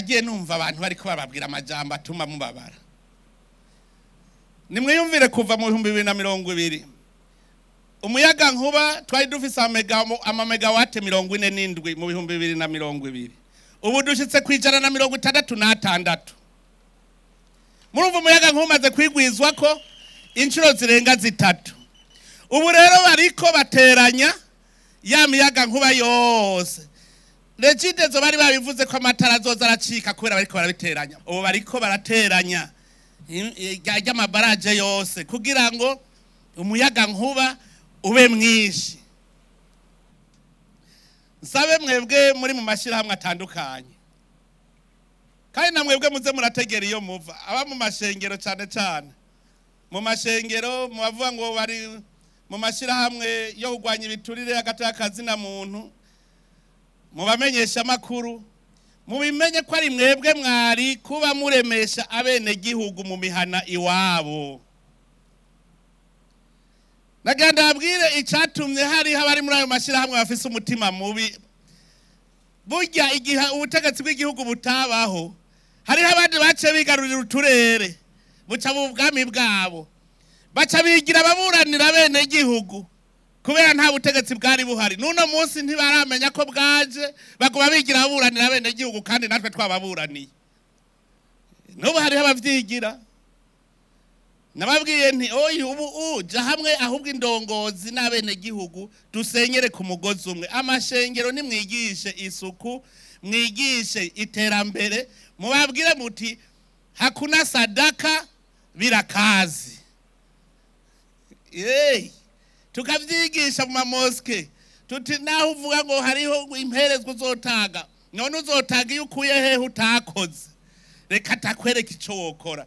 Nagiye numva abantu bariko bababwira amajambo atuma mubabara. Nimwiyumvire kuva mu 2020 umuyaga nkuba twari dufise amamegawate 47 mu 2020, ubu dushitse ku 166. Murumva umuyaga nkuba umaze kwigwizwa ko inshuro zirenga 3. Ubu rero bariko bateranya ya miyaga nkuba yose. Regidezo bari babivuze ko amatara azoza aracika kubera bariko barabiteranya. Ubu bariko barateranya ry'amabaraje yose kugira ngo umuyaga nkuba ube mwinshi. Nsabe mwebwe muri mu mashirahamwe atandukanye, kandi na mwebwe muze murategera iyo muva, aba mu mashengero cyane cyane mu mashengero mubavuga ngo bari mu mashirahamwe yo kurwanya ibiturire hagati y'akazi na muntu, mubamenyesha amakuru, mubimenye ko ari mwebwe mwari kuba muremesha abenegihugu mu mihana iwabo. Nagira ndababwire icatumye hariho abari muri ayo mashirahamwe bafise umutima mubi. Burya igihe ubutegetsi bw'igihugu butabaho, hariho abandi baciye bigarurira uturere, buca mu bwami bwabo, baca bigira ababuranira abenegihugu kubera nta butegetsi bwari buhari. N'uno munsi ntibaramenya ko bwaje, baguma bigira ababuranira abenegihugu kandi natwe twababuraniye. N'ubu hariho abavyigira. Nababwiye nti oyi ubu uja hamwe ahubwo indongozi n'abenegihugu dusenyere ku mugozi umwe. Amashengero nimwigishe isuku, mwigishe iterambere, mubabwire muti hakuna sadaka bila kazi. Yey, tukavyigisha mu mamoske tuti naho uvuga ngo hariho imperezwa uzotanga, none uzotanga iyo ukuye hehe utakoze? Reka takwereka ico wokora.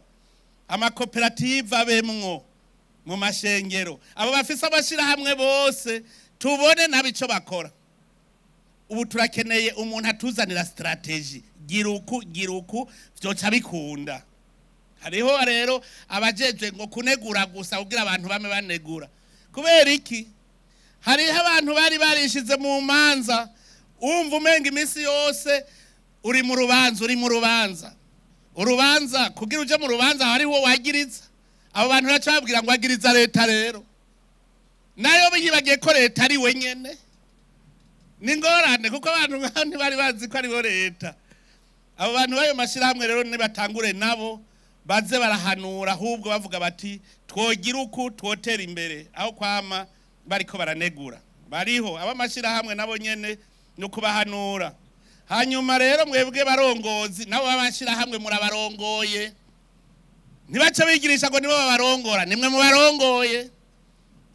Amakoperative abemwo mu mashengero, abo bafise amashirahamwe bose tubone nabo ico bakora. Ubu turakeneye umuntu atuzanira strategy, giruku giruku vyoca bikunda. Hariho rero abajejwe ngo kunegura gusa kugira abantu bame banegura. Kubera iki? Hariho abantu bari barishize mu manza, umva umenga iminsi yose uri mu rubanza, uri mu rubanza. Urubanza kugira uje mu rubanza hariho wagiriza. Abo bantu baca babwira ngo agiriza leta rero. Nayo biyibagiye ko leta ari wenyene. Ni ngorane kuko abantu ntibari bazi ko ari bo leta. Abo bantu bayo mashirahamwe rero nibatangure nabo baze barahanura, ahubwo bavuga bati twogira uku twotera imbere, aho kwama bariko baranegura. Bariho abamashirahamwe nabo nyene no kubahanura. Hanyuma rero mwebwe barongozi nabo babashirahamwe murabarongoye. Ntibace bigirisha ngo nibo babarongora, nimwe mubarongoye.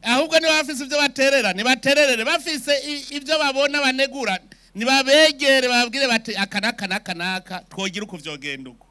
Ahubwo niba bafise ivyo baterera, nibatererere. Bafise ivyo babona banegura, nibabegere bababwire bati aka naka naka naka twogira uku vyogenda uku.